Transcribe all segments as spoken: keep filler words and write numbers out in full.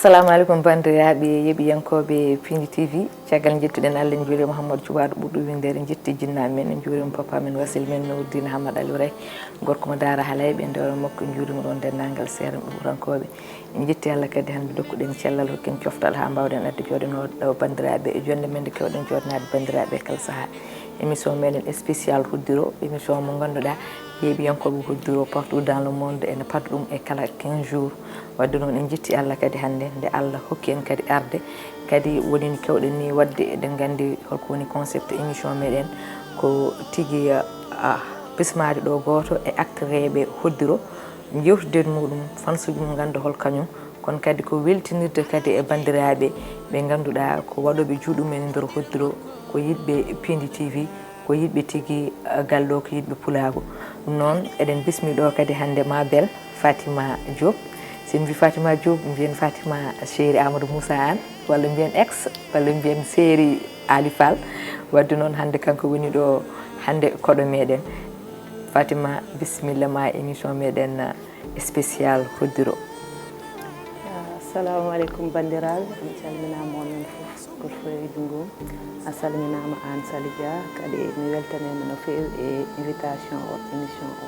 Assalamu aleykum, banndiraaɓe yeeɓiyankooɓe Piindi T V. Caggal njettuɗen Allah, en njuuriima Mouhamadou Cuɓaaɗo ɓurɗo winndere, en njetti jinnaaɓe men, en njuuriima papa men, wasil men, Nourdine Hamad Aliou Ray, gorko mo Daara Halayɓe, e ndewre makko, en njuuriima ɗoon denndaangal seerenɓe Fuutankooɓe. En njetti Allah kadi hannde dokkuɗen cellal, hokken coftal haa mbaawɗen addude jooɗanooɗo ɗo banndiraaɓe e jonnde men nde keewɗen jooɗanaade banndiraaɓe e kala sahaa. Émission meɗen spécial Hoddiro, émission mo ngannduɗaa yeeɓiyankooɓe Hoddiro partout dans le monde ene paɗa ɗum e kala quinze jours. Wadde noon en njetti Allah kadi hannde nde Allah hokki en kadi arde, kadi woni no keewɗen ni waɗde, eɗen nganndi holko woni concept émission meɗen, ko tigi, ah, bismaade ɗo gooto e actereeɓe Hoddiro, njeewtiden muɗum, fansuuji mum ngannda hol kañum, kono kadi ko weltinirde kadi e banndiraaɓe ɓe ngannduɗaa ko waɗooɓe juuɗe mum en e nder Hoddiro, ko yiɗɓe Piindi T V, ko yiɗɓe tigi, eh, galle o, ko yiɗɓe pulaagu. Ɗum noon, eɗen bismi ɗo kadi hannde ma belle Fatima Diop. So en mbi Fatima Diop, mbiyen Fatima chéri Amadou Moussa Anne, walla mbiyen ex, walla mbiyen chéri Ali Fall. Wadde noon, hannde kanko woni ɗo hannde koɗo meɗen. Fatima, bisimilla ma e émission meɗen, eh, spécial Hoddiro. Assalamu aleykum banndiraaɓe, mi calminaama onon fof, gooto fof e junngo mum. A salminaama aan Sali Dia, kadi mi weltaniima no feewi e invitation o, émission o.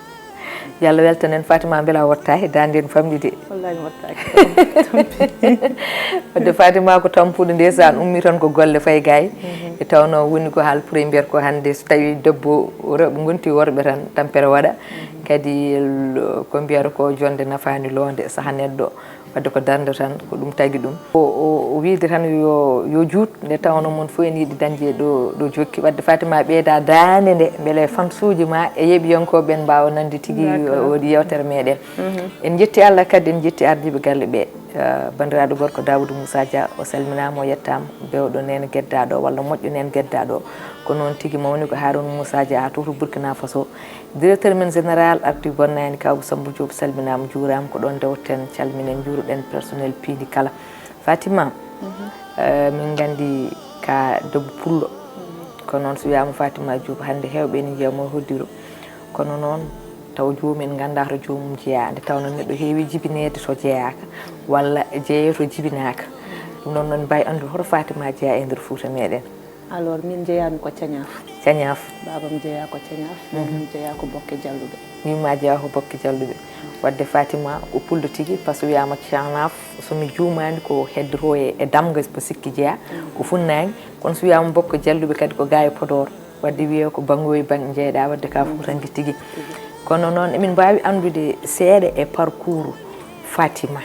Yo Allah weltan en. Fatima, mbela a wottaaki, daande en famɗi de. Wallahi mi wottaaki. Wadde Fatima ko tampuɗo ndeysaan, ummi tan ko golle fayi gaay. E tawno woni ko haal premier ko hannde, so tawi debbo, rewɓe ngonti worɓe tan, tampere waɗa. Kadi l-, ko mbiyata ko, jonde nafaani loonde, saha neɗɗo. Wadde ko darnde tan, ko ɗum tagi ɗum. O, o, o wiide tan yo, yo juut, nde tawno mon fof en yiɗi dañde ɗo, ɗo jokki. Wadde Fatima, ɓeyda daande nde, mbele fansuuji ma e yeeɓiyankooɓe ɓen mbaawa nande tigi. D'accord. Waɗi yewtere meɗen. En njetti Allah kadi, en njetti ardiiɓe galle ɓe. Eh, banndiraaɗo gorko Daoudou Moussa Dia, o salminaama, o yettaama, bewɗo neen geddaaɗo walla moƴƴo neen geddaaɗo. Ko noon tigi mawni ko Harouna Moussa Dia, haa to, to Burkina Faso. Directeur men général arti bonnaani, Kaaw Samba Diop, salminaama, juuraama, ko ɗoon ndewten, calminen, njuuruɗen personnel Piindi kala. Fatima, eh, min nganndi ka debbo pullo. Kono noon so wiyaama Fatima Diop, hannde heewɓe ene njiya mo Hoddiro. Kono noon taw joomum en nganndaa to joomum jeyaa, nde tawno neɗɗo heewi jibineede to jeyaaka, walla jeeyee to jibinaaka. Ɗum noon, noon mbaawi anndude hoto Fatima jeyaa e nder Fuuta meɗen. Alors, min jeyaami ko Cañaaf. Cañaaf. Baabam jeyaa ko Cañaaf, min jeyaa ko Bokke Jalluɓe. Min ma jeyaa ko Bokke Jalluɓe. Wadde Fatima ko pullo tigi, par ce que wiyaama Cañaaf, so mi juumaani ko heddotoo e, e Damga, ko sikki jeyaa, ko funnaange. Kono so wiyaama Bokke Jalluɓe kadi ko gaa e Podor. Wadde wiyee ko bannge o e bannge jeyɗaa, wadde ka fuutanke tigi. Kono noon emin mbaawi anndude seeɗa e parcours Fatima.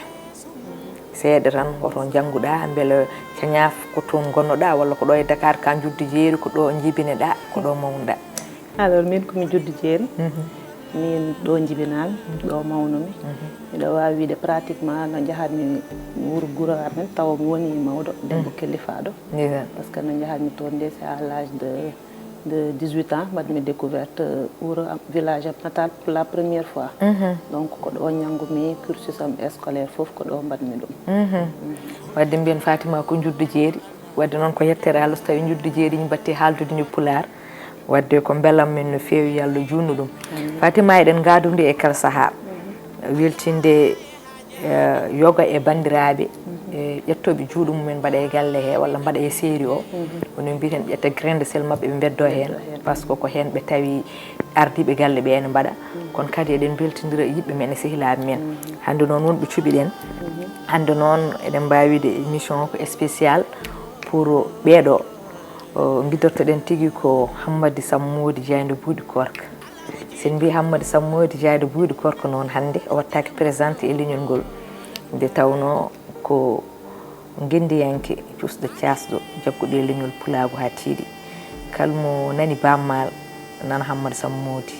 Seeɗa tan, hoto njannguɗaa, mbele Cañaaf ko toon ngonnoɗaa, walla ko ɗo e Dakar ka juddu jeeri, ko ɗo njibineɗaa, ko ɗo mawnuɗaa? Alors, min ko mi juddu jeeri. Min ɗo njibinaami, ɗo mawnumi. Miɗo waawi wiide pratiquement no njahatmi wuro Guro Armen, tawa mi woni mawɗo, debbo kellifaaɗo. Par ce que no njahatmi toon nde, c'est à l'âge de, de dix-huit ans, mbaɗmi découverte, euh, wuro am, village am natal pour la première fois. Donc, ko ɗo njanngumi, cursus am scolaire fof ko ɗo mbaɗmi ɗum. Wadde mbiyen Fatima ko juddu jeeri. Wadde noon ko yettere Allah so tawi juddu jeeri min mbatti haaldude ni Pulaar. Wadde ko mbelam men no feewi, yo Allah juutnu ɗum. Fatima, eɗen ngaadunde e kala sahaa. Weltinde, eh, yoga e banndiraaɓe, eh, ƴettooɓe juuɗe mumen mbaɗa e galle he walla mbaɗa e seeri o. Woni mbiyeten ƴetta grain de sel maɓɓe ɓe mbeddo heen. Par ce que ko heen ɓe tawi ardiiɓe galle ɓe ene mbaɗa. Kono kadi eɗen mbeltindira yiɗɓe men e sehilaaɓe men. Hannde noon wonɓe cuɓiɗen. Hannde noon eɗen mbaawi wiide émission ko spécial pour ɓeeɗo. O, ngiddortoɗen tigi ko Hammadi Sammoodi Jaaynde Buuɗi Koorka. So en mbii Hammadi Sammoodi Jaaynde Buuɗi Koorka noon, hannde o wattaake présenté e leñol ngol. Nde tawnoo ko ngenndiyanke, cuusɗo caasɗo, jagguɗo e leñol pulaagu haa tiiɗi. Kala mo nani Baaba Maal, nana Hammadi Sammoodi.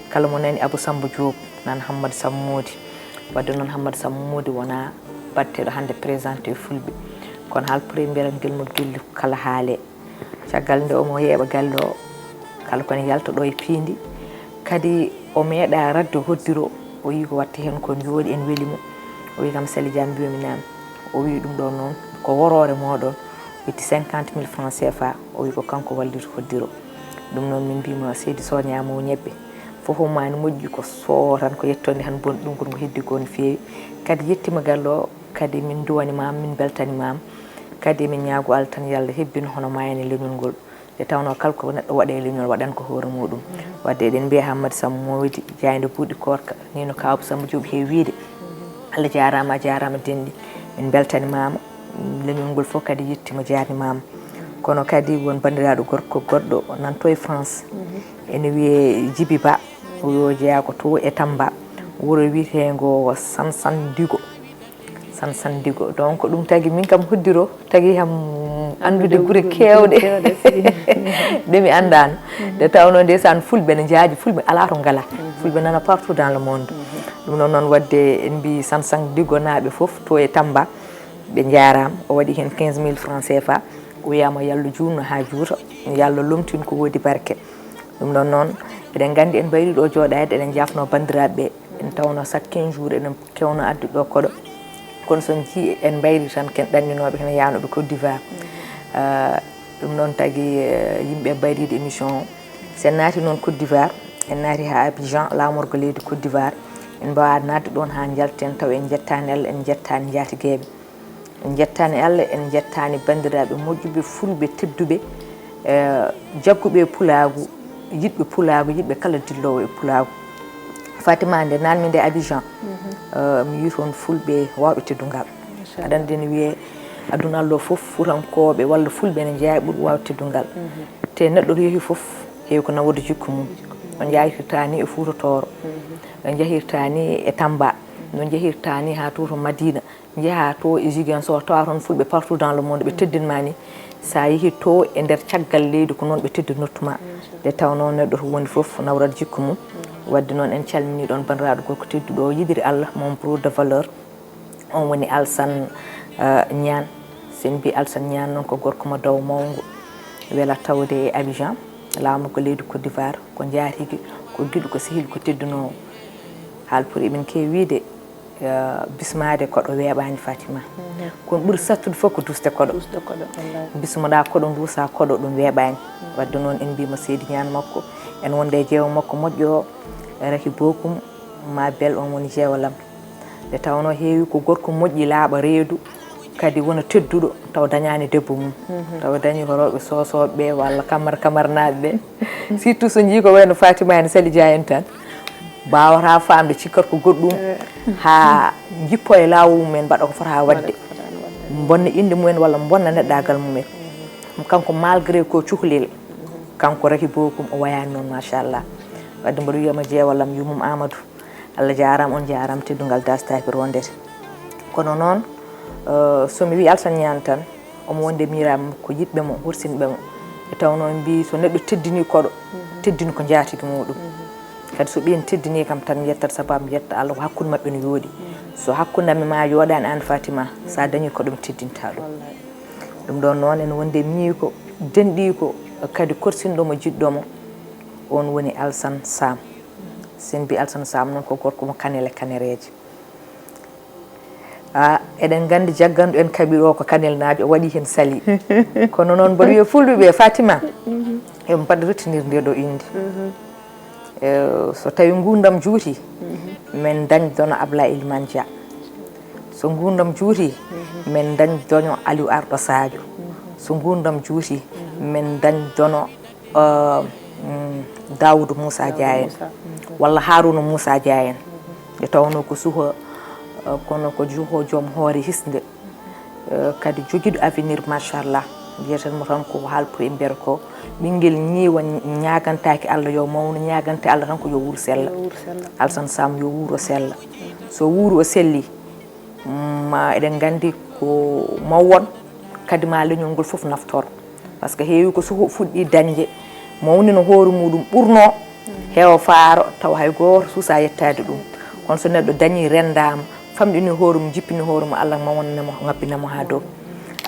Kala mo nani Abou Samba Diop, nana Hammadi Sammoodi. Wadde noon Hammadi Sammoodi wonaa baɗteeɗo hannde présenté e Fulɓe. Kono haal premier ngel mo gelli kala haalee. Caggal nde omo yeeɓa galle o, kala ko ene yalta ɗo e piindi. Kadi o meeɗaa radde Hoddiro, o yii ko waɗta heen ko, jooɗi en weli mo. O wii kam, Sali Dia, mbiyomi naam. O wii ɗum ɗo noon ko woroore mooɗon, o itti cinquante mille francs C F A, o wii ko kanko wallita Hoddiro. Ɗum noon min mbiima seydi Soña Maw Ñebbe, fof o maani moƴƴi ko soowo tan, ko yettoonde tan bonɗi, ɗum ko ɗum ko heddi ko no feewi. Kadi yettiima galle o, Kadi min duwanimaama, min mbeltanimaama. Kadi min ñaago Allah tan yo Allah hebbin hono maa en e leñol ngol. Nde tawnoo kala ko neɗɗo waɗa e leñol waɗan ko hoore muuɗum. Waɗde eɗen mbiya Hammadi Sammba Moodi, jaaynde buuɗi koorka, nii no Kaaw Sammba Joob heewi wiyde. Allah jaaraama, a jaaraama denɗi. Min mbeltanimaama, leñol ngol fof kadi yettiima, jaarnimaama. Kono kadi won banndiraaɗo gorko goɗɗo nan to e France. Ene wiyee Jibi Ba, o yo jeyaa ko to e Tamba. Wuro wiyeteengo Sansandigo. Sansandigo. Donc, ɗum tagi min kam hoddiro, tagi kam anndude gure keewɗe. Ɗe mi anndaano. Nde tawnoo ndeysaan fulɓe ne njaaji, fulɓe alaa to ngalaa. Fulɓe nana partout dans le monde. Ɗum noon, noon waɗde en mbii Sansandigonaaɓe fof to e Tamba, ɓe njaaraama. O waɗi heen quinze mille francs C F A. O wiyaama yo Allah juutnu haa juuta, yo Allah lomtin ko woodi barke. Ɗum ɗoon noon, eɗen nganndi en mbayrii ɗo jooɗaade, eɗen njaafnoo banndiraaɓe ɓe. En tawnoo chaque quinze jours eɗen keewno addude ɗo koɗo. Kono so en njii en mbayrii tan, ken ɗanninooɓe, ken yahnooɓe Côte d'Ivoire. Ah, ɗum noon tagi, eh, yimɓe mbayriiɗo émission o. So en naati noon Côte d'Ivoire, en naati haa Abidjan, laamorgo leydi Côte d'Ivoire. En mbaawaa naatde ɗoon haa njalten taw en njettaani Allah, en njettaani njaatigeeɓe. En njettaani Allah, en njettaani banndiraaɓe moƴƴuɓe, fulɓe tedduɓe, eh, jagguɓe e pulaagu, yiɗɓe pulaagu, yiɗɓe kala dilloowo e pulaagu. Fatima, nde naatmi nde Abidjan, eh, mi yii toon fulɓe waawɓe teddungal. Aɗa anndi ene wiyee aduna Allah o fof, Fuutankooɓe walla fulɓe ene njeyaa e ɓurɓe waawde teddungal. Te neɗɗo to yehi fof, heewi ko naworde jikku mum. On njaahirtaa ni e Fuuta Tooro, on njahirtaa ni e Tamba, on njahirtaa ni haa to, to Madina. Njehaa to e Ziguinchor, tawa toon fulɓe partout dans le monde, ɓe teddin ma ni. So a yehi to e nder caggal leydi, ko noon ɓe teddinirtu ma. Nde tawnoo neɗɗo to woni fof nawrat jikku mum. Waɗde noon en calminii ɗoon banndiraaɗo gorko tedduɗo o, yiɗiri Allah, mon pro de valeur. On woni Alsan, eh, Ñaan. So en mbii Alsan Ñaan noon ko gorko mo daw mawngo. Wela tawde e Abidjan, laamorgo leydi Côte d'Ivoire, ko njaatigi, ko giɗo, ko sehil, ko teddunoowo. Haal pour emin keewi wiyde, eh, bismaade koɗo weeɓaani, Fatima. Kono ɓuri sattude fof ko duusde koɗo. Duusde koɗo, wallaahi. Bismoɗaa koɗo, nduusaa koɗo, ɗum weeɓaani. Waɗde noon en mbiima seydi ñaan makko, en wonde e jeewo makko moƴƴo o, Raki Bokum, ma bel on woni jeewo lam. Nde tawnoo heewi ko gorko moƴƴi, laaɓa reedu, kadi wona tedduɗo, taw dañaani debbo mum. Taw dañi ko rewɓe soosooɓe ɓe walla kamar kamarnaaɓe ɓe. Surtout so njii ko wayno Fatima en Sali Dia en tan. Mbaawata faamde, cikkat ko goɗɗum, haa njippo e laawol mumen, mbaɗa ko fota waɗde. Bonna innde mumen walla bonna neɗɗaagal mumen. Kanko, malgré ko cukalel, kanko Raki Bokum o wayaani noon, machallah. Waɗde mboɗo wiyama jeewo lam, yummum Amadou. Allah jaaraama, on jaaraama, teddungal dastaaki, rondete. Kono noon, eh, so mi wii Alsan Ñaan tan, omo wonde miiraaɓe makko, yiɗɓe mo, hursinɓe mo. Ɓe tawnoo mbii so neɗɗo teddinii koɗo, teddini ko njaatigi muuɗum. Kadi so ɓeen teddinii kam tan, mi yettat sabaabu, mi yetta Allah, ko hakkunde maɓɓe no yooɗi. So hakkunde am e ma yooɗaani, aan Fatima, so a dañii koɗo, mi teddintaa ɗum. Ɗum ɗoon noon ene wonde miñiiko, denɗiiko, kadi korsinɗo mo, jiɗɗo mo, oon woni Alsan Saam. So en mbii Alsan Saam noon, ko gorko mo kanel e kanereeje. Ah, eɗen nganndi jagganɗo en kaɓirɗo o ko kanelnaajo, o waɗi heen sali. Kono noon mboɗo wiya fulɓe ɓe, Fatima, yo mbaɗ retenir nde ɗo innde. Eh, so tawi nguurndam juuti, men dañ dono Ablaye Elimane Dia. So nguurndam juuti, men dañ dono Aliou Arɗo Sadio. So nguurndam juuti, men dañ dono, eh, mm, Daoudou Moussa Dia en, walla Harouna Moussa Dia en. Nde tawnoo ko suho, eh, kono ko juho joom hoore hisnde. Eh, kadi jogiiɗo avenir, machallah. Mbiyeten mo tan ko haal pour e mbiyata ko ɓinngel ñiiwa ñaagantaake Allah yo mawnu, ñaagante Allah tan ko yo wuur sella. Yo wuur sella. Alsan Saam yo wuur o sella. So wuuri o selli, ma eɗen nganndi ko mawwon, kadi ma leñol ngol fof naftor. Par ce que heewi ko suho fuɗɗi dañde, mawnino hoore muuɗum, ɓurno heewa faaro, tawa hay gooto suusaa yettaade ɗum. Kono so neɗɗo dañii, renndaama, famɗini hoore mum, jippini hoore mum, Allah mawnina mo, ŋabbina mo haa dow.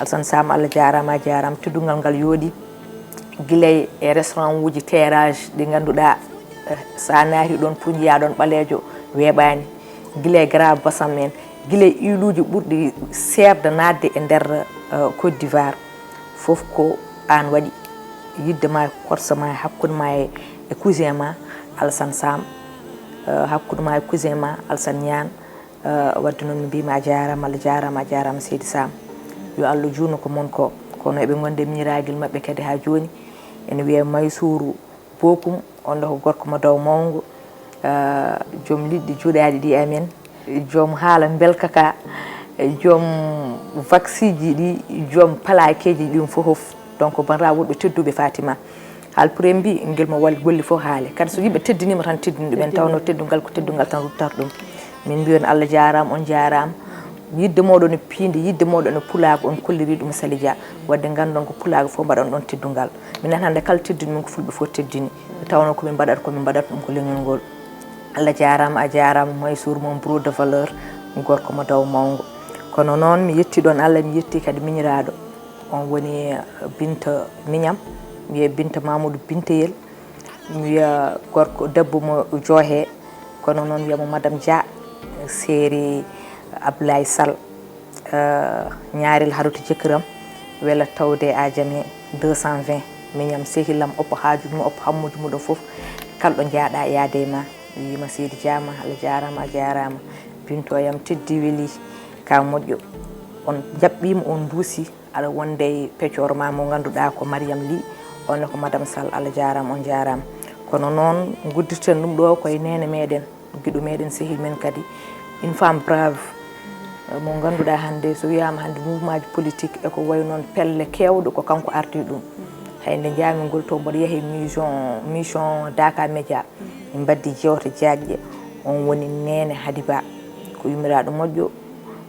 Alsan Saam, Allah jaaraama, a jaaraama, teddungal ngal yooɗi. Gila e restaurant uji, terrasse ɗi ngannduɗaa, eh, so a naati ɗoon pour njiyaa ɗoon ɓaleejo, weeɓaani. Gila e Grand Bassam en, gila e iluuji ɓurɗi seerde naatde e nder, eh, Côte d'Ivoire, fof ko aan waɗi. Yiɗde ma, korsa ma, hakkunde ma e, e cousin ma Alsan Saam, eh, hakkunde ma e cousin ma Alsan Ñaan, Wadde noon mi mbiyma a jaaraama, Allah jaaraama, a jaaraama seydi Sam. Yo Allah juutnu ko mon ko. Kono eɓe ngonndi e miñiraagel maɓɓe kadi haa jooni. Ene wiyee Maysuuru Bokum, on ɗo ko gorko mo daw mawngo, joom liɗɗi juuɗaaɗi ɗi amen, joom haala mbelka ka, joom vaksiiji ɗi, joom palaakeeji ɗi ɗum fof. Donc banndiraaɓe wonɓe tedduɓe Fatima, haal pour en mbi ngel mo wal golli fof haale. Kadi so yimɓe teddiniima tan teddini ɗumen, tawno teddungal ko teddungal tan ruttata ɗum. Min mbiyon Allah jaaraama, on jaaraama. Yidde mooɗon e piindi, yidde mooɗon e pulaagu, on kolliri ɗum Sali Dia. Wadde nganndon ko pulaagu fof mbaɗon ɗon teddungal. Minen hannde kala teddini min ko fulɓe fof teddini. Nde tawno ko min mbaɗata, ko min mbaɗata ɗum ko leñol ngol. Allah jaaraama, a jaaraama, Maysuur mon bro de valeur, gorko mo daw mawngo. Kono noon mi yetti ɗon Allah, mi yetti kadi miñiraaɗo. On woni Binta Miñam, wiyee Binta Mamadou Binteyel. Mi wiya gorko debbo mo Joohe, kono noon wiyamo Madame Dia, seeri Abdoulaye Sall, ñaarel haruti jëkkëram, wela tawde a jami deux cent vingt, miñam sehil am, oppo haaju mum, oppo hammuuji muɗo fof, kala ɗo njaaɗa yaade e ma, wiyima seydi jaama, Allah jaaraama, a jaaraama, Binto yam teddi weli, ka moƴƴo, on njaɓɓiima, on mbuusi, aɗa wonde e peccoro ma mo ngannduɗaa ko Mariam Ly, on ko Madame Sall, Allah jaaraama, on jaaraama. Kono noon nguddirten ɗum ɗo koye neene meɗen, giɗo meɗen, sehil men kadi, une femme brave, mo ngannduɗaa hannde so wiyaama hannde mouvement ji politique e ko wayi noon pelle keewɗo ko kanko ardi ɗum. Hay nde njaami ngol to mboɗo yahi mission, mission Daka Média, min mbaddi jewte jaajɗe, on woni neene Hadi Ba, ko yummiraaɗo moƴƴo.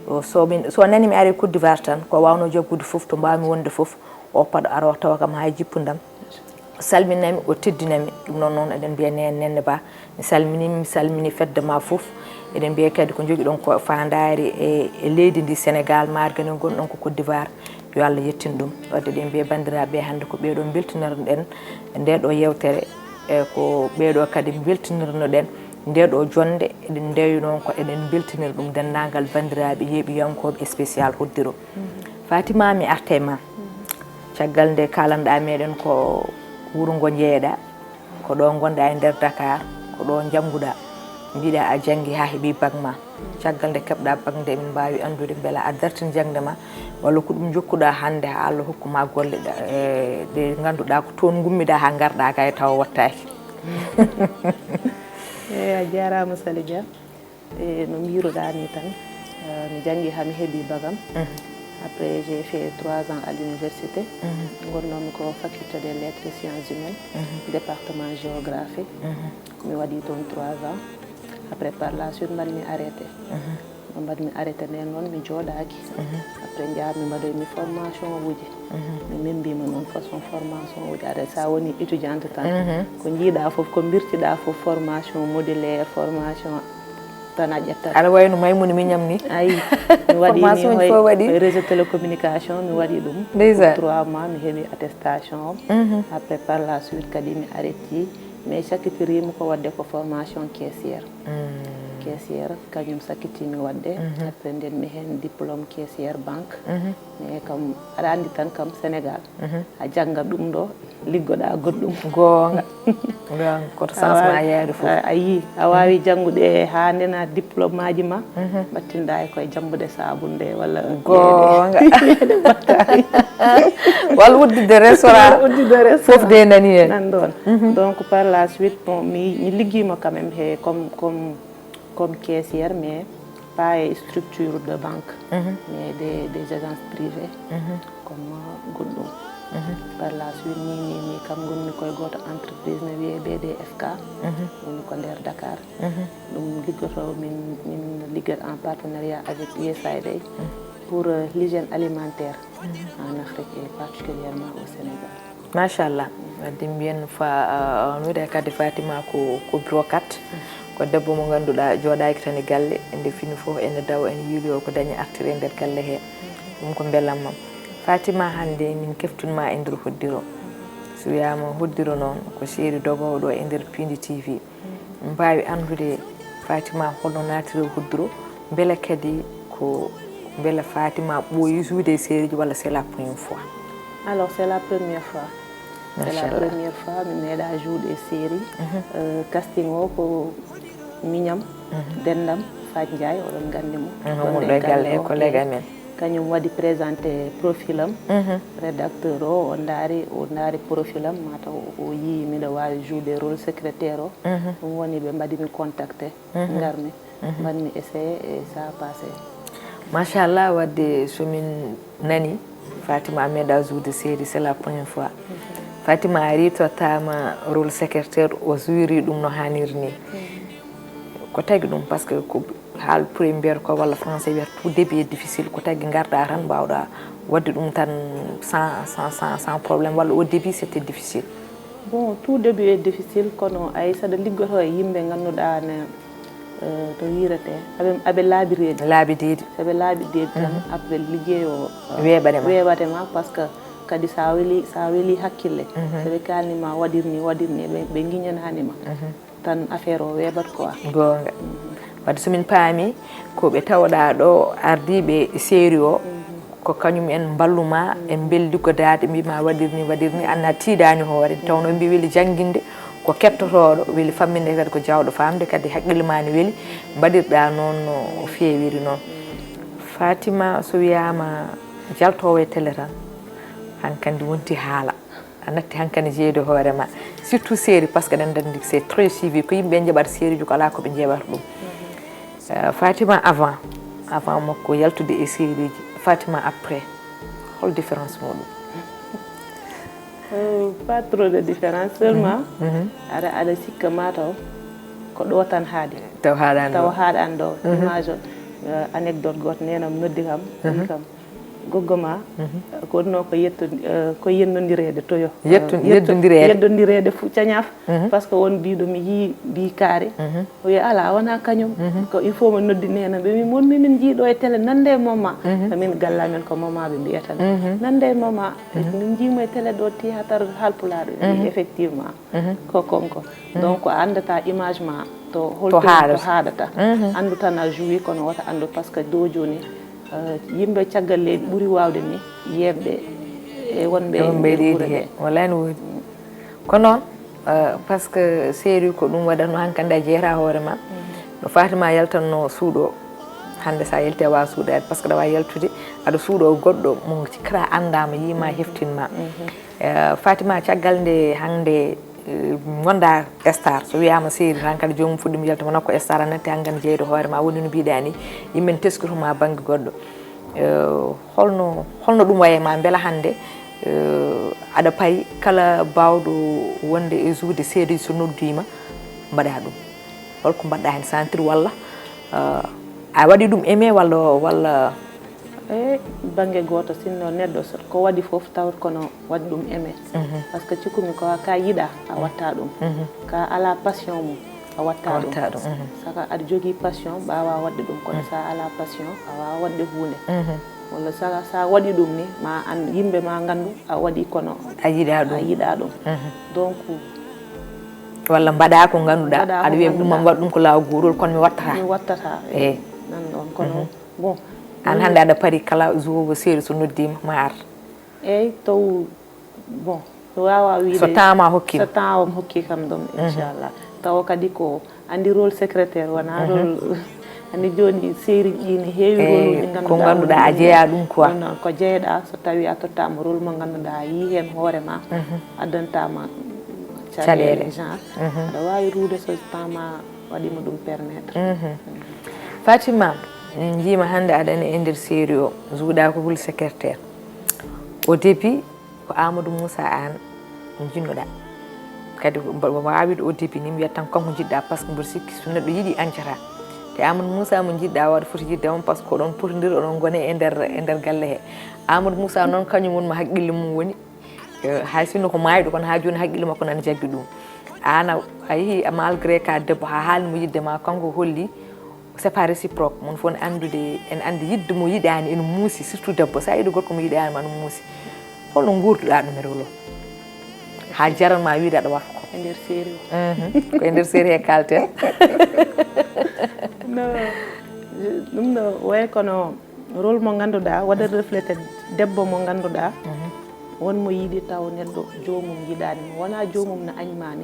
O, so min, so nani mi ari Côte d'Ivoire tan, ko wawno jaggude fof to mbawmi wonde fof, o paɗo aro tawa kam haa jippundam. O salminami, o teddinami. Ɗum noon, noon eɗen mbiya neen Nenne Ba. Mi salminii, mi salminii fedde ma fof. Eɗen mbiya kadi ko njogiɗon ko faandaari e, e leydi ndi Sénégal, maargane gonɗon ko Côte d'Ivoire. Yo Allah yettin ɗum. Wadde eɗen mbiya banndiraaɓe hannde ko ɓeeɗo mbeltinirɗen nde ɗo yewtere, e ko ɓeeɗo kadi mbeltinirnoɗen nde ɗo jonnde. Eɗen ndewi noon ko eɗen mbeltinira ɗum denndaangal banndiraaɓe yeeɓiyankooɓe spécial Hoddiro. Fatima, mi arta e ma. Caggal nde kalanɗa meɗen ko wuro ngo jeeɗa, ko ɗo ngonɗa e nder Dakar, ko ɗo jannguɗa. Mbiɗa a janngi haa heɓi bac ma. Caggal nde keɓɗa bac nde, emin mbaawi anndude mbela a dartin jaŋde ma, walla ko ɗum njokkuɗa hannde haa Allah hokku ma golle ɗa-, e ɗe ngannduɗa ko toon ngummiɗa haa ngarɗa ga e tawa wattaaki? Eey, a jaaraama Sali Dia. E no mbiiruɗaa nii tan, eh, mi janngi haa mi heɓi bac am. Après, j'ai fait trois ans à l'université. Ngonnoomi ko faculté des lettres et sciences humaines, département géographie. Mi waɗi toon trois ans. Après, par la suite, mbaɗmi arrêté. No mbaɗmi arrêté ndeen noon, mi jooɗaaki. Après, njaami mbaɗoymi formation uji. Mi membiima noon façon formation uji. Aɗa, so a woni étudiante tan, ko njiiɗa fof, ko mbirtiɗa fof, formation modulaire, formation tan a ƴettata. Aɗa wayi no Maimouna Mignam ni. Ayi, mi waɗi ni. Formation hoy, fof waɗi. Hoy réseau télécommunication, mi waɗi ɗum. Ndeysaan. Trois mois, mi heɓi attestation o. Après, par la suite kadi, mi arrêti. Mais sakkitiriima ko waɗde ko formation caissière. Caissière, kañum sakkitiimi waɗde. Après, ndeen mi heen diplôme caissière banque. Mais kam, aɗa anndi tan kam Sénégal. A jannga ɗum ɗo, liggoɗa goɗɗum. Goonga. Goonga. Koto changement yaade fof. A, a yii, a waawi janngude haa ndena diplôme aji ma, mbattinɗa e koye jambude sabunde walla goonga. Yeeyde battari. Walla udditde restaurant. Walla udditde restaurant. Fof de nani heen. Nan ɗoon. Donc, par la suite, bon, mi, mi liggiima quand même he comme, comme, comme caissière, mais pas e structure de banque, mais des, des agences privées, comme, euh, goɗɗum. Par la suite, ni, ni, ni, kam ngonmi koye gooto entreprise no wiyee B D F K, woni ko nder Dakar. Ɗum liggoto, min, min liggata en partenariat avec U S A I D pour, euh, l'hygiène alimentaire en Afrique et particulièrement au Sénégal. Machallah. Wadde mbiyen fa, uh, on wiɗa kadi Fatima ko, ko bureaucrate. Ko debbo mo ngannduɗaa jooɗaaki tan e galle, nde fini fof ene dawa, ene yiiloyo ko dañi artiri e nder galle he. Ɗum ko mbelamma. Fatima, hannde min keftunma e nder Hoddiro. So wiyaama Hoddiro noon, ko seeri dogooɗo e nder Piindi T V. Mbaawi anndude Fatima holno naatiri Hoddiro, mbele kadi ko, mbele Fatima ɓooyi jouer e serie ji walla c'est la première fois? Alors, c'est la première fois. C'est la première fois mi meeɗa jouer e série. Euh, casting o ko miñam, denndam, Faty Ndiaye, oɗon nganndi mo. Mo ɗo e galle, e collègue amen. Kañum waɗi présenté profil am. Rédacteur o, o ndaari, o ndaari profil am, mataw o yii miɗo waawi joué rôle secrétaire o. Ɗum woni ɓe mbaɗi mi contacté, ngarmi, mbaɗmi essayé et ça a passé. Machallah, wadde so min nani Fatima a meeɗa joué série, c'est la première fois. Fatima ari tottama rôle secrétaire, o jouiri ɗum no haniri ni. Ko tagi ɗum? Parce que ko haal pulaar mbiyata ko, walla français mbiyata, tout début est difficile. Ko tagi ngarɗa tan mbawɗa wadde ɗum tan sans, sans, sans, sans problème, walla au début c'était difficile? Bon, tout début est difficile, kono ay saɗa liggoto e yimɓe ngannduɗaa ne, eh, to wiirete aɓe aɓe laabi reedi. Laabi deedi. Saɓe laabi deedi tan après liggey o, eh, Weeɓate ma. Weeɓate ma, parce que kadi sa weli, sa weli hakkille, saɓe kalni ma waɗir ni, waɗir ni, ɓe, ɓe giñanani ma, tan affaire o weeɓat quoi. Goonga. Wadde so min paami ko ɓe tawɗa ɗo ardiiɓe série o, ko kañum en mballuma, en mbeldi ko daade, mbima waɗir ni, waɗir ni, anna tiiɗani hoore. Tawno mbi weli jannginde, ko kettotoɗo, weli famminde kadi ko jawɗo famde, kadi haqqille ma ne weli, mbaɗirɗa noon no feewiri noon. Fatima, so wiyama jaltowo e télé tan, hankandi wonti haala. A natti hankandi jeeyde hoore ma, surtout série, parce que eɗen nganndi c'est très suivi, ko yimɓe njaɓata série ji, ko alaa ko ɓe njeeɓata ɗum. Euh, Fatima avant, avant makko yaltude e série ji, Fatima après, hol différence muɗum? Euh, pas trop de différence, seulement aɗa, aɗa sikka mataw ko ɗo tan haaɗi. Taw haaɗani ɗo. Taw haaɗani ɗo. Image o, euh, anecdote goto nenam noddi kam, wi kam, goggo ma, ko wonno ko yetto, eh, ko yennondireede toyo. Yetto-, yeddondireede. Yeddondireede fu cañaf, parce que won mbiɗo mi yii mbi kaari. O wi ala, wona kañum. Ko il faut mo noddi nena, ɓe mi mon mi min jiiɗo e télé nande e moma. Min galla men ko moma ɓe mbiyata. Nande e moma, min jiimo e télé ɗo théâtre Haalpulaar. Effectivement. Ko konko. Donc a anndata image ma to holto to haadata. Anndu tan a joué, kono wota anndu, parce que do jooni, eh, yimɓe caggal leydi ɓuri waawde ni yeeɓde e wonɓe e nder wuro ɓe. Wallay no woodi. Ko noon, eh, parce que série ko ɗum waɗatno hankandi a jeeyata hoore ma. No Fatima yaltanno suuɗo, hannde sa yalti a wawa suuɗade, parce que ɗa wawi yaltude aɗa suuɗo goɗɗo mo cikkata anndama, yima, heftinma. Eh, Fatima, caggal nde hannde, eh, ngonɗa star, so wiyama série tan kadi joomum fuɗɗima yalta wona ko star, a natti hankandi jeeyde hoore ma, woni no mbiɗa ni, yimɓe ne teskitoma banggue goɗɗo. Eh, holno, holno ɗum waye ma, beela hannde, eh, aɗa paari kala bawɗo wonde e joué série so noddima mbaɗa ɗum? Holko mbaɗɗa hen sentir walla, eh, a waɗi ɗum aimé walla, walla? E banggue goto, sinno neɗɗo so ko waɗi fof tawat kono waɗi ɗum aimé. Parce que cikkumi ko ka yiɗa a watta ɗum. Ka ala passion mum a watta ɗum. Saka aɗa jogui passion ɓawa waɗde ɗum, kono sa ala passion a wawa waɗde hunde. Walla sa, sa waɗi ɗum ni ma an yimɓe ma gandu a waɗi kono a yiɗa ɗum. A yiɗa ɗum. Donc walla mbaɗa ko ganduɗa aɗa wiya ɗum man waɗ ɗum ko lawol gotol kono mi wattata. Mi wattata. Eyi. Nan ɗon kono bon. An hannde aɗa paari kala jouewo série so noddima ma ar? Eyyi, taw bon, mi wawa wiide. So temps ma hokkima. So temps o hokki kam ɗum, inchallah. Tawa kadi ko andi rôle secrétaire wona rôle, andi joni série ji ne heewi rôle uji ganduɗa ko ganduɗa a jeeya ɗum quoi. Noon ko jeeyɗa, so tawi a tottama rôle mo ganduɗa a yii hen hoore ma, addantama caɗele genre, aɗa wawi ruude so temps ma waɗima ɗum permettre. Fatima, min jiima hannde aɗa e nder série o, joueɗa ko rôle secrétaire. Au début ko Amadou Moussa an jinnoɗa, kadi mbaɗa wawide au début ni mbiyat tan kanko jiɗɗa, parce que mboɗo sikki so neɗɗo yiɗi ancata. Te Amadou Moussa mo jiɗɗa waɗa foti yiɗde on, parce que oɗon potodir, oɗon gone e nder, e nder galle he. Amadou Moussa noon kañum woni mo haqqille mum woni. Eh, hay sinno ko maayɗo kono ha joni haqqille makko nana jaggi ɗum. An a yeehi malgré ka debbo ha haalni mo yiɗde ma, kanko holli c'est pas réciproque. Mon fof ne andude, en andi yiɗde mo yiɗani ene muusi, surtout debbo sa yiɗi gorko mo yiɗani ma no muusi. Holno gurduɗa ɗum e rôle o ha jaranma wiide aɗa waɗa ko? E nder série o. Ko e nder série he kalten. No ɗum no way kono rôle mo ganduɗa waɗat reflété debbo mo ganduɗa won mo yiɗi taw neɗɗo joomum yiɗani mo, wona joomum no añmani.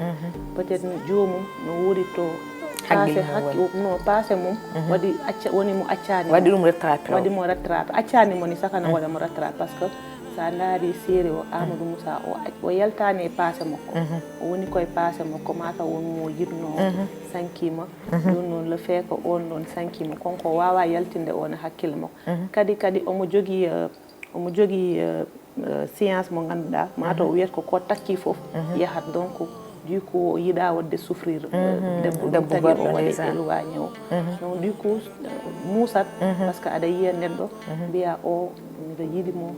Peut-être joomum no wurito Passé hakki no passé mum waɗi acca woni mo accani waɗi ɗum rattrapé waɗi mo rattrapé accani mo ni saka na waɗa mo rattrapé parce que sa ndaari série o Amadou Moussa o o yaltani e passé makko o woni koye passé makko mata won mo yirno sankima ɗum noon le fait que on ɗon sankima konko wawa yaltinde on hakkille makko kadi kadi omo jogii omo jogii science mo ngannduɗaa mataw wiyata ko ko takki fof yahat donc du coup o yiɗa waɗde souffrir debbo ɗum tagi o waɗi éloigné o donc du coup muusat parce que aɗa yiya neɗɗo mbiya o miɗa yiɗi mo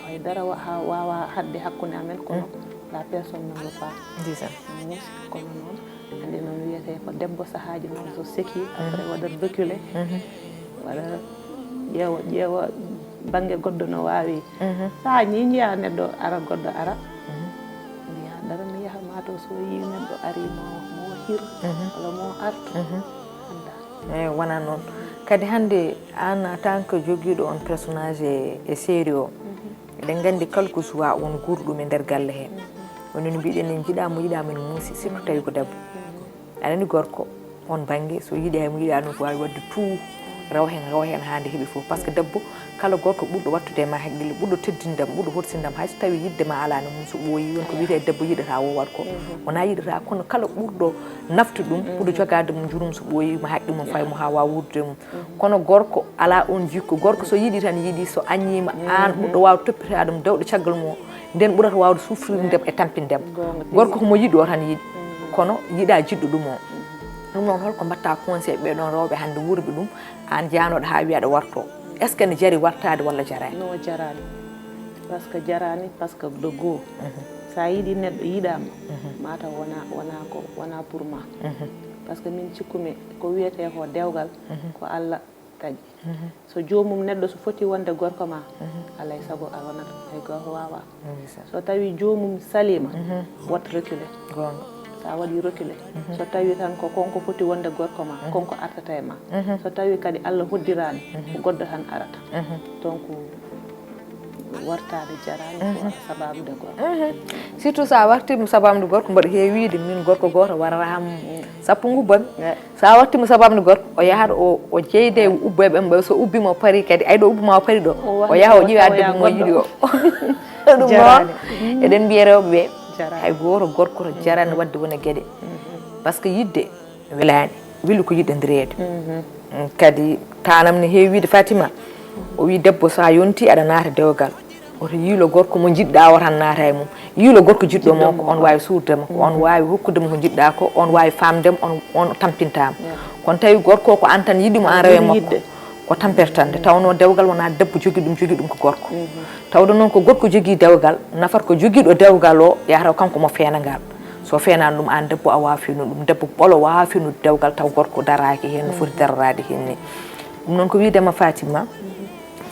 hay dara ha wawa hadde hakkunde amen kono la personne ne veut pas muusi kono noon andi noon wiyete ko debbo sahaji noon so seki après waɗa reculé waɗa ƴeewa ƴeewa bannge goɗɗo no waawi so a ñiiñiya neɗɗo ara goɗɗo ara mbiya dara mi yaha ma to so yi neɗɗo ari mo mo hir walla mo artu anda eyi wona noon kadi hannde an en tant que jogiiɗo on personnage e série o eɗen nganndi kala ko suwa won guurɗum e nder galle he woni no mbiɗen en jiɗa mo yiɗa men muusi surtout tawi ko debbo aɗa anndi gorko on bannge so yiɗi hay mo yiɗa noon ko waawi waɗde tout rewa heen rewa heen haa nde heɓi fof par ce que debbo kala gorko ɓurɗo wattude e ma haqqille ɓurɗo teddinde ma ɓurɗo horsinde ma hay so tawi yidde ma alaa no mum so ɓooyi won ko wiyetee debbo yiɗata o waɗ ko wona yiɗata kono kala ɓurɗo naftu ɗum ɓurɗo jogaade mum jurum so ɓooyi ma haqqe mum fay mo haa waawa wuurdude mum kono gorko alaa oon jikku gorko so yiɗi tan yiɗi so aññiima aan ɓurɗo waawde toppitaade mum dewɗo caggal mum o nden ɓurata waawde souffrirde e tampinde mo gorko ko mo yiɗi o tan yiɗi kono yiɗa jiɗɗo ɗum o ɗum noon holko mbatta conseil ɓee ɗoon rewɓe hannde wuurɓe ɗum aan jaanooɗo haa wiya aɗa warto est ce que ne jari wartaade walla jaraani no jaraani par ce que jaraani par ce que de goo so a yiɗi neɗɗo yiɗaama mata wona wona ko wona pour ma par ce que min cikkumi ko wiyetee ko dewgal ko allah tagi so joomum neɗɗo so foti wonde gorko ma alay sago a wonat hay gorko wawa so tawi joomum salima wat reculé sa waɗi reculé so tawi tan ko konko foti wonde gorko ma konko artata e ma so tawi kadi allah hoddirani ko goɗɗo tan arata donc wartade jarani ko sababude gorko surtout sa wartima sababude gorko mboɗo heewide min gorko goto warata ham sappo ngubbami so a wattima sababu nde gorko o yahat o o jeyde e ubboyɓe ɓe so ubbima o paari kadi ay ɗo ubbima o paari ɗo o yaha o ƴeewa debbo mo yiɗi o ɗum noon eɗen mbiya rewɓe ɓe hay goto gorko to jarani wadde wona gueɗe par ce que yidde welani weli ko yiɗodireede kadi tanam ne heewi wiide fatima o wi debbo so a yonti aɗa naata dewgal oto yiilo gorko mo jiɗɗa o tan naata e mum yiilo gorko jiɗɗo mo ko on waawi suurde mo ko on waawi hokkude mo ko jiɗɗa ko on waawi famde mo on tampinta mo kono tawi gorko ko an tan yiɗi mo an rewe makko ko tampertande tawno dewgal wona debbo jogi ɗum jogi ɗum ko gorko tawde noon ko gorko jogi dewgal nafata ko jogiɗo dewgal o yahata kanko mo feena ngal so feenani ɗum an debbo a wawa feenude ɗum debbo ɓolo wawa feenude dewgal taw gorko daraki hen no foti darorade hen ni ɗum noon ko wiidema fatima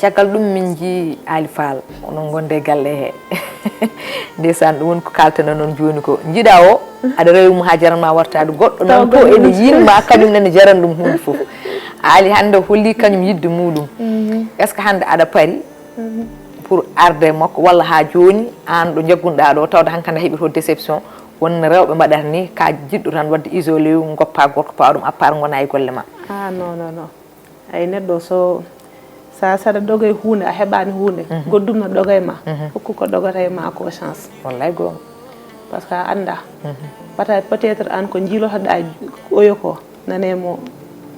caggal ɗum min jii ali fall onon gonde e galle he ndeysaan ɗum woni ko kaltana noon jooni ko jiɗa o aɗa rewi mo ha jaranma wartade goɗɗo nan to ene yinma kañum nene jaran ɗum hunde fof ali hande holli kañum yidde muɗum est ce que hande aɗa paari pour arde makko walla ha joni an ɗo jaggunɗa ɗo tawde hankadi a heeɓi to déception won rewɓe mbaɗata ni ka jiɗɗo tan wadde isolé goppa gorko pawa ɗum à part gona e golle ma ah non non non ay neɗɗo so sa saɗa doga e hunde a heɓani hunde goɗɗum no doga e ma hokku ko dogata e ma ko chance wallay gonga par ce que a anda peut être an ko jiilotoɗa oyo ko nane mo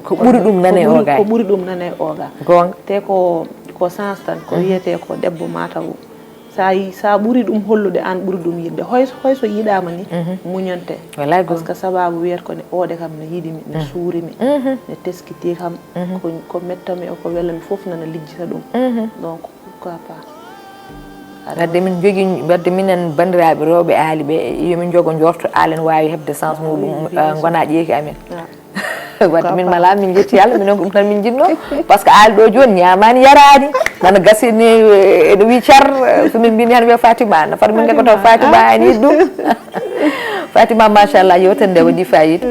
ko ɓuri ɗum nane oga ko ɓuri ɗum nane oga gonga te ko ko chance tan ko wiyete ko debbo mataw sa yi sa ɓuri ɗum hollude an ɓuri ɗum yiɗde hoy hoy so yiɗama ni muñante wallay par ce gonga que sababu wiyata ko ne oɗe kam ne yiɗimi ne suurimi ne teskiti kam ko ko mettami o ko welami fof nana lijjita ɗum donc pourquoi pas wadde min jogi wadde minen bandiraɓe rewɓe aali ɓe yomin jogo jorto aalen wawi hebde sens muɗum gona ƴeeki amen wadde min mala min jetti allah minen ko ɗum tan min jinno par ce que aali ɗo joni ñamani yarani nana gasini ene wi car so min mbini tan wiya fatima nafata min gako taw fatima ani ɗum fatima machallah yewtere nde waɗi fayida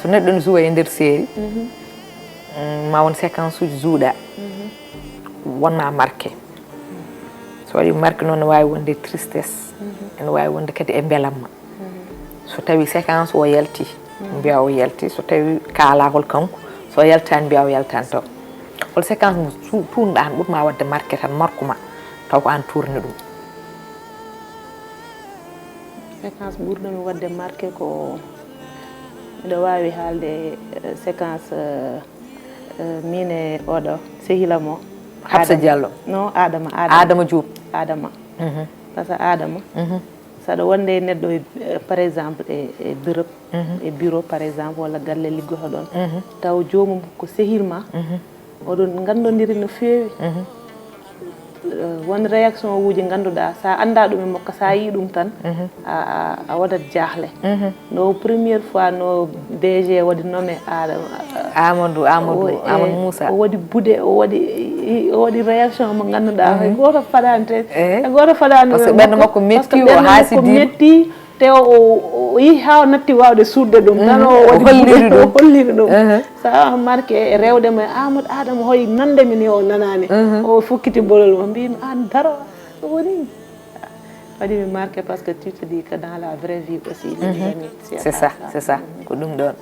so neɗɗo ne joue e nder série ma won séquence uji joueɗa wonma marqué so waɗi marqué noon ne wawi wonde tristesse ene wawi wonde kadi e belamma so tawi séquence o yalti Mbiya o yalti, so tawi kaalaa hol kanko, so yaltaani mbiya o yaltaani taw. Hol séquence mo tuunɗa han ɓurma waɗde marqué tan marku ma, taw ko an tourné ɗum? Séquence ɓurɗo mi waɗde marqué ko miɗo waawi haalde séquence min e oɗo sehila mo. Habsa Diallo. Non, Adama. Adama. Adama Diop. Adama. Par ce que Adama, saɗa wonde e neɗɗo par exemple e bérab, e bureau par exemple walla galle liggoto ɗon, taw joomum ko sehil ma, oɗon nganndondiri no feewi. Won réaction uji ngannduɗaa sa annda ɗum e makko, sa yii ɗum tan a waɗat jaaxle. No première fois no DG waɗi nommé Adama. Amadou Amadou Amadou Moussa. O waɗi buuɗe, o waɗi o waɗi réaction mo ngannduɗaa hay gooto faɗaani te hay gooto faɗaani. Par ce que ɓernde makko metti, o haasidi. Te o yehi haa o natti waawde suuɗde ɗum tan, o waɗi buuɗe, o holliri ɗum. Sa marqué e rewde mo e Amadou Adama, hoy nande mi ni o nanaani. O fukkiti bolol mo, mbimi an daro. Ɗum woni waɗi mi marqué parce que tu te dis que dans la vraie vie aussi les amis, c'est ça, c'est ça, ko ɗum ɗon.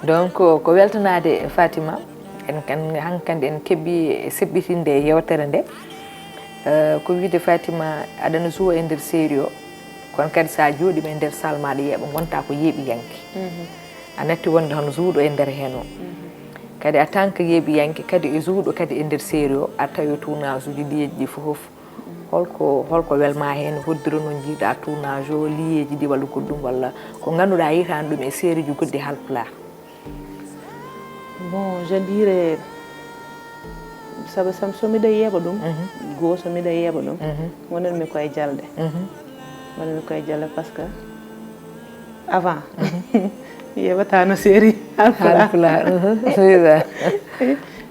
Donc ko weltanaade Fatima, en hankadi en keɓi seɓɓitinde e yewtere nde. Ko wiide Fatima aɗana jouwa e nder série o, kono kadi sa jooɗima e nder salle maɗa yeeɓa gonta ko yeeɓiyanke. A natti wonde hono jouɗo e nder heen o. Kadi en tant que yeeɓiyanke kadi e jouɗo kadi e nder série o, a tawi tournage uji liyeeji ɗi fof. Holko holko welma heen, hoddiro no jiiɗa tournage o, liyeeji ɗi walla goɗɗum, walla ko ngannduɗa yiytani ɗum e série ji goɗɗi Haalpulaar? Bon, je dirais sabu sam so miɗa yeeɓa ɗum, goo so miɗa yeeɓa ɗum, wonanmi koye jalde. Wonanmi koye jalde parce que avant mi yeeɓatano série Haalpulaar.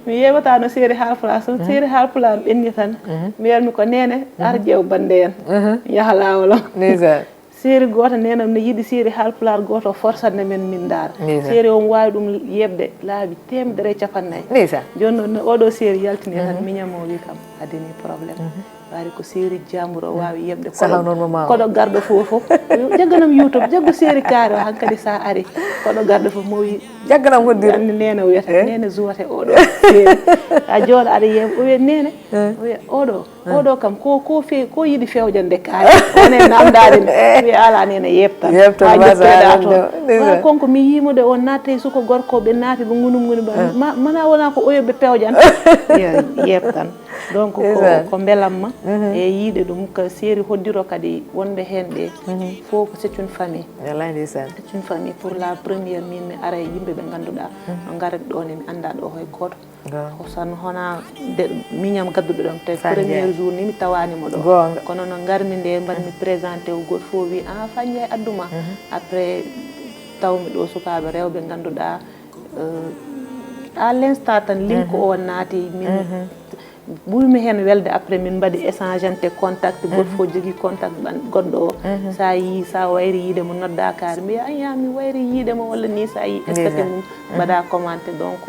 Mi yeeɓatano série Haalpulaar, so série Haalpulaar ɓenni tan mbiyatmi ko neene ar ƴeew bande en yaha lawol o. Série gooto nenam ne yiɗi série Haalpulaar gooto forsande men min ndaara. Série o mi waawi ɗum yeeɓde laabi teemedere e capannay. Jooni noon oɗo série yaltini tan miñam o wi kam adini problème. Waari ko série jambur o waawi yeeɓde koɗo garɗo fof fof jagganam YouTube, jaggu série kaari o hankadi sa ari koɗo garɗo fof mo wi jagganam hoddiri anni nene wiyata nene jouwata oɗo série. A jooɗo aɗa yeeɓa o wiya nene o wiya oɗo oɗo kam ko ko fe ko yiɗi fewjande kaari wone namdade mi wiya ala nene yeeɓtan ha jottoɗa to. Wona konko mi yimude o natta e suko gorko ɓe naati ɓe gunum guni ba mana wona ko oyo ɓe pewjan. Yeeɓtan. Donc ko ko belamma e yiide ɗum ko série hoddiro kadi wonɓe hen ɓe fof ko c'est une famille. Wallahi ndeysaan. C'est une famille pour la première min mi ara e yimɓe ɓe ngannduɗaa no ngarat ɗo ne mi annda ɗo hoy gooto. Ko san hona miñam gadduɗo ɗon te premier jour ni mi tawani mo ɗo. Kono no ngarmi nde mbanmi présenté o goto fof wi a fañi e adduma. Après tawmi ɗo sukaɓe rewɓe ngannduɗaa à l'instant tan link o naati min ɓurmi heen welde après min mbaɗi échange ante contact goto fof jogii contact goɗɗo o. Sa yii sa wayri yiide mo nodda kaari mbiya aya mi wayri yiide mo walla ni sa yii statut mum mbaɗa commenté donc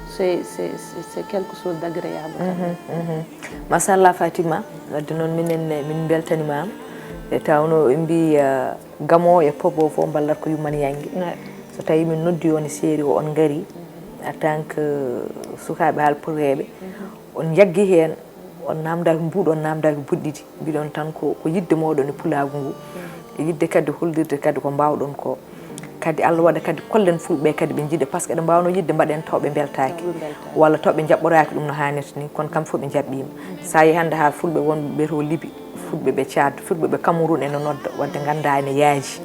c'est c'est c'est quelque chose d'agréable quand même. Machallah Fatima, wadde noon minen min mbeltanimaama. E tawno ɓe mbi gamo e pobo fof mballat ko yumman yange. So tawi min noddi on e série o on ngari en tant que sukaaɓe haalpureeɓe, on njaggi heen, on naamndaaki mbuuɗ on naamndaaki buɗɗidi, mbiɗon tan ko ko yiɗde mooɗon e pulaagu ngu, e yiɗde kadi hollirde kadi ko mbaawɗon ko. Kadi Allah waɗa kadi kollen fulɓe kadi ɓe njiɗa par ce que eɗe mbaawno yiɗde mbaɗen taw ɓe mbeltaaki walla taw ɓe njaɓɓoraaki ɗum no haanirta ni, kono kam fof ɓe njaɓɓiima. Sa yehi hannde haa fulɓe wonɓe ɓe to Libi, fulɓe ɓe Tchad, fulɓe ɓe Cameroun ene nodda wadde ngannda ene yaaji.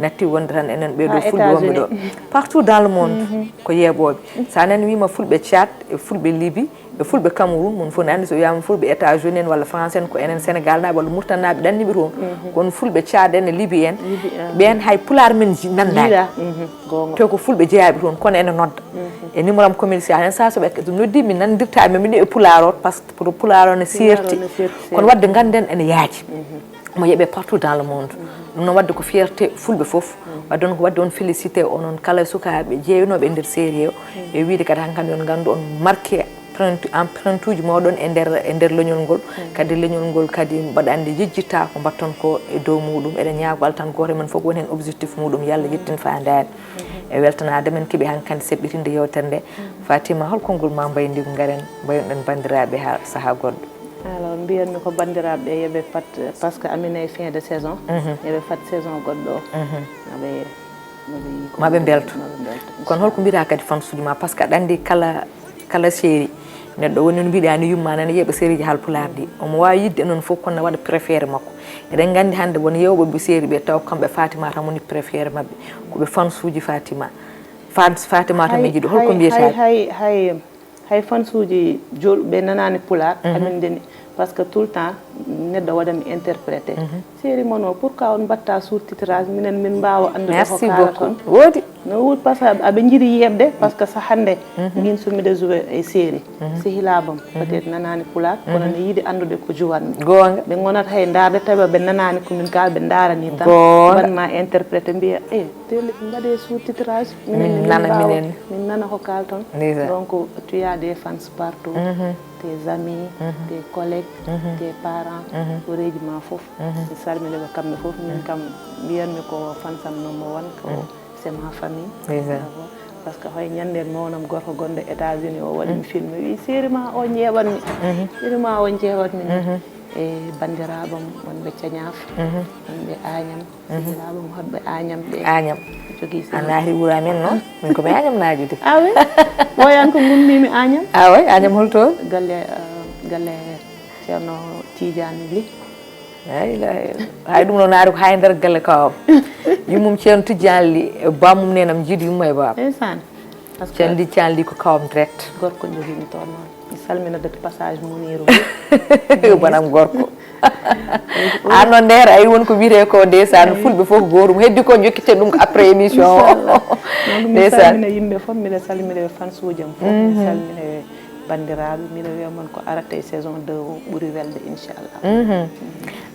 Natti wonde tan enen ɓeeɗo fulɓe wonɓe ɗo partout dans le monde ko yeeɓooɓe. So a nani wima fulɓe Tchad e fulɓe Libi e fulɓe Cameroun, mon fof ne anndi so wiyama fulɓe États-Unis en walla France en ko enen Sénégal naaɓe walla Mauritanie naaɓe ɗanniɓe toon. Kono fulɓe Tchad en e Libi en ɓen hay pulaar men nanndaani. Te ko fulɓe jeyaɓe toon kono ene nodda e numéro am commercial hen sa soɓe noddi mi nanndirta ɓe mbiɗo e pulaar o par ce que pulaar o ne serti. Kono wadde ngannden ene yaaji. Omo yeeɓe partout dans le monde. Ɗum noon wadde ko fierté fulɓe fof. Wadde on ko wadde on félicité onon kala sukaaɓe jeeynooɓe e nder série o e wiide kadi hankadi on nganndu on marqué Empreintuuji mooɗon e nder, e nder leñol ngol. Kadi leñol ngol kadi mbaɗa anndi yejjitta ko mbatton ko e dow muɗum. Eɗen ñaago Allah tan gooto e men fof woni heen objectif muɗum, yo Allah yettin faandaani. E weltanaade men keɓi hankadi seɓɓitinde yewtere nde. Fatima, hol konngol ma mbayndi ko ngaren mbaynoɗen banndiraaɓe haa sahaa goɗɗo? Alors, mbiyanmi ko banndiraaɓe ɓe yoɓe pat, parce que amin e fin de saison, yoɓe pat saison goɗɗo o. Maɓe maɓe mbelto. Kono holko mbiyata kadi fansuuji ma, parce que aɗa anndi kala kala série neɗɗo woni no mbiɗa ni yumma nana yeeɓa sérieji haalpulaar ɗi, omo wawi yidde noon fof kono ne waɗa préféré makko. Eɗen nganndi hannde won yewɓe ɓe série ɓe taw kamɓe Fatimata woni préféré maɓɓe, ko ɓe fansuuji Fatima. Fans Fatimata ɓe jiiɗi, holko mbiyata? Hay hay hay fansuuji jol ɓe nanani pulaar amin ndeni, parce que tout le temps neɗɗo waɗa mi interprété. Série mon o, pourquoi on mbatta sous titrage, minen min mbawa anndude ko kala toon? Woodi. No woodi, parce que aɓe njiɗi yeɓde, parce que so hannde min so miɗa joué e série, sehilabam peut être nanani pulaar, kono ne yiɗi anndude ko juwanmi. Goonga. Ɓe ngonata hay ndaarde tawi ɓe nanani ko min kala, ɓe ndaarani tan. Goonga. Mbanma interprété mbiya e tele mbaɗe sous titrage, minen min nana ko kalton. Donc tu as des fans partout, tes amis, tes collègues, tes parents, horeeji ma fof. Mi salmina ɓe kamɓe fof. Min kam mbiyanmi ko fansam number one ko c'est ma famille. Par ce que hoy ñande mawnam gorko gonɗo États-Unis o waɗi mi film, wi série ma o jeeɓatmi. Série ma o jeeɓatmi. E banndiraaɓam wonɓe Cañaaf, wonɓe Añam, sehilaaɓam hoɗɓe Añam ɓe. Añam jogii a naati wuro amen noon. Min ko mi Añam naajo de. Ah oui. Ɓooyan ko ngummimi Añam. Ah oui, Añam holto? Galle galle Ceerno Tidiane Ly. Hay ɗum noon ari ko hay nder galle kawam. Yummum Ceerno Tidiane Ly, bammum nenam jiidu yumma e baaba. Ndeysaan. Ceerno Tidiane Ly ko kawam direct. Gorko jogimi toon noon. Mi salmina de passage Muniru. Banam gorko. An noon nder ayi won ko wiyete ko ndeysaan fulɓe fof ko gootum heddi ko jokkite ɗum ko après émission o. Ndeysaan. Salmina yimɓe fof, mbiɗa salmina fansuujam fof, mi salmina banndiraaɓe, mbiɗa wiya mon ko arata e saison deux o ɓuri welde inchallah.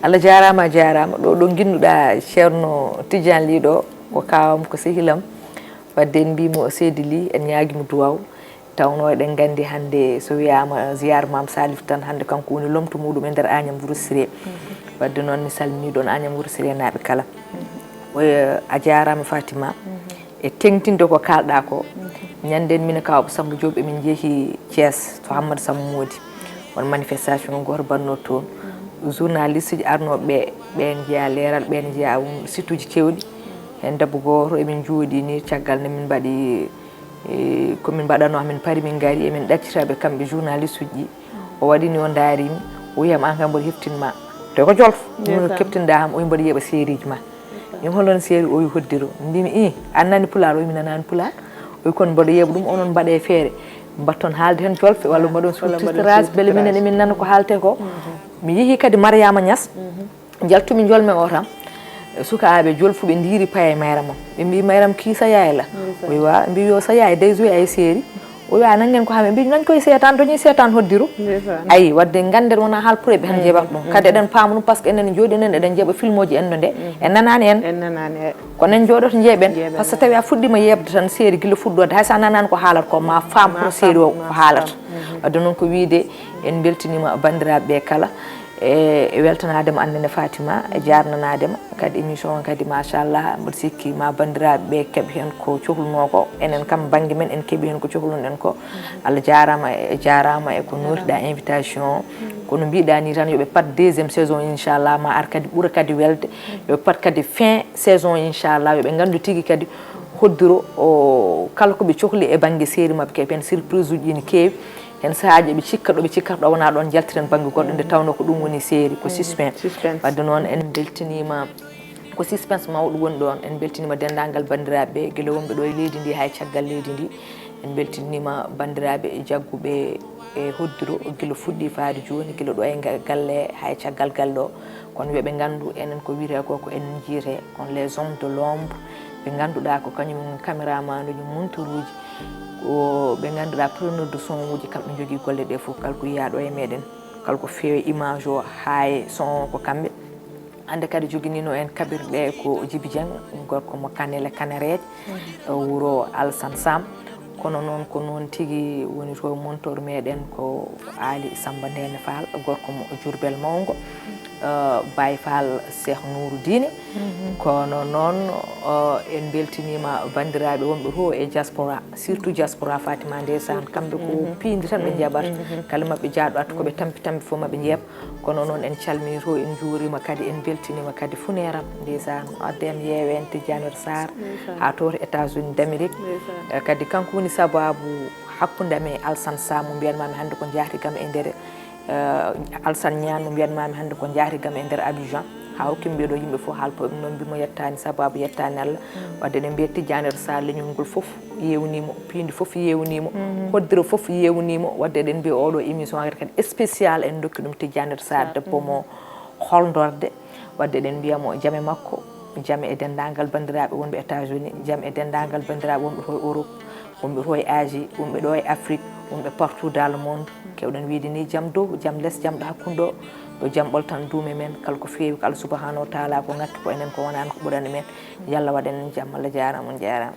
Allah jaaraama a jaaraama. Ɗo ɗo nginnduɗaa Ceerno Tidiane Ly ɗo ko kawam ko sehilam. Wadde en mbimo seydi Ly en ñaagimo duwaw. Tawno eɗen nganndi hannde so wiyaama ziyaar Maam Salif tan hannde kanko woni lomto muɗum e nder Añam Wuro Siree. Wadde noon mi salmini ɗoon Añam Wuro Siree naaɓe kala. A jaaraama Fatima. E teŋtinde ko kaalɗaa ko, ñande en min e Kaaw Abou Samba Diop emin njehi Thiès to Hammada Samba Mody, won manifestation gooto mbaɗnoo toon. Journaliste ji arnooɓe ɓe, ɓeen njeyaa leeral, ɓeen njeyaa won site uji keewɗi. Heen debbo gooto emin njooɗii nii, caggal nde min mbaɗi ko min mbaɗanoo, min pari min ngari, emin ɗaccita ɓe kamɓe journaliste uji ɗi. O waɗi nii o ndaari mi, o wiyi am aan kam mboɗo heftin ma. Te ko jolfo. Min ko keptinɗaa am, o wiyi mboɗo yeeɓa sérieji ma. Min holon série o wi hoddiro. Mbimi i annani pulaar, o wi mi nanani pulaar. O wi kon mboɗo yeeɓa ɗum, onon mbaɗe feere mbatton haalde heen jolfe walla mbaɗon sous-titrage beele minen emin nana ko haalte ko. Mi yehi kadi Mariama Niass, njaltumi jolme o tan. Sukaaɓe jolfuɓe ndiiri paye mayram o, ɓe mbi mayram ki sa yaay la. O wi wa mbi yo sa yaay dey joué ay série. O wiya nanngen ko hame mbi nañ koye seetaan doñi seetaan hoddiro. Ayi wadde ngannden wona haal pour eɓe han jeeɓata ɗum kadi eɗen paama ɗum par ce que enen jooɗi enen eɗen jeeɓa filmoji en no nde en nanaani en. Kono en jooɗoto jeeɓen par ce que tawi a fuɗɗima yeeɓde tan série gila fuɗɗode hay sa nanaani ko haalata ko ma faam pour série o ko haalata. Wadde noon ko wiide en mbeltaniima banndiraaɓe ɓe kala. E weltanaade mo annene Fatima, e jaarnanaade mo kadi émission o kadi machallah, mboɗo sikki ma banndiraaɓe ɓe keɓ heen ko cohlunoo ko, enen kam bannge men en keɓi heen ko cohlunoɗen ko. Allah jaaraama e jaaraama e ko nootiɗaa invitation o. Kono mbiɗaa nii tan yo ɓe pat deuxième saison inchallah ma ar kadi ɓura kadi welde, yo ɓe pat kadi fin saison inchallah yo ɓe nganndu tigi kadi hoddiro o kala ko ɓe cohli e bannge série maɓɓe keɓ heen surprise uji ene keewi. Heen sahaaji eɓe cikka ɗo ɓe cikkata ɗo wonaa ɗoon njaltiren bannge goɗɗo nde tawnoo ko ɗum woni série ko suspense. Wadde noon en mbeltaniima ko suspense mawɗo woni ɗoon. En mbeltaniima denndaangal banndiraaɓe ɓe gila wonɓe ɗo e leydi ndi haa e caggal leydi ndi. En mbeltaniima banndiraaɓe jagguɓe e hoddiro gila fuɗɗii faade jooni gila ɗo e galle haa e caggal galle o. Kono yo ɓe nganndu enen ko wiyetee ko ko en njiyetee on les hommes de l'ombre ɓe ngannduɗaa ko kañum en caméraman uji monteur uji. Ko ɓe ngannduɗaa preneur de son uji kamɓe njogii golle ɗe fof kala ko yiyaa ɗo e meɗen kala ko feewi image o haa e son o ko kamɓe. Hannde kadi joginino en kaɓirɗe ko Djiby Dieng gorko mo Kanel e Kanereeje wuro Alsan Sam. Kono noon ko noon tigi woni to montor meɗen ko Ali Samba Ndene Fall, gorko mo Jurbel mawngo, eh, Baye Fall Cheikh Nourou Dine. Kono noon, eh, en mbeltiniima banndiraaɓe wonɓe to e diaspora, surtout diaspora Fatima ndeysaan, kamɓe ko piindi tan ɓe njaɓata. Kala maɓɓe jaaɗo arta ko ɓe tampi tampi fof maɓe njeeɓa. Kono noon en calminii to, en njuuriima kadi, en mbeltiniima kadi funeeram ndeysaan, adde en yeewente Janir Sarr haa to to États-Unis d'Amérique. Eh, kadi kanko woni sabaabu hakkunde am e Alsan Sam mo mbiyanmaami hannde ko njaati kam e nder, eh, Alsan Ñaan mo mbiyanmaami hannde ko njaati kam e nder Abidjan. Haa hokki mbiɗo yimɓe fof haal poɓe noon mbimo yettaani sabaabu yettaani Allah. Wadde eɗen mbiya Tijjanir Sarr leñol ngol fof yewnimo, piindi fof yewnimo, hoddiro fof yewnimo. Wadde eɗen mbiya oɗo émission hannde kadi spécial en dokki ɗum Tijjanir Sarr debbo mo Holdorde. Wadde eɗen mbiya mo jam e makko, jam e denndaangal banndiraaɓe wonɓe États-Unis, jam e denndaangal banndiraaɓe wonɓe to Europe, wonɓe to e Asie, wonɓe ɗo e Afrique, wonɓe partout dans le monde. Kewɗen wiide ni jam dow, jam les, jam ɗo hakkunde ɗo, yo jam ɓolo tan duume men, kala ko feewi ko Allah subhanahu wa taala, ko ngakki ko enen ko wonani ko ɓurani men. Yalla waɗan en jam, Allah jaaraama, on jaaraama.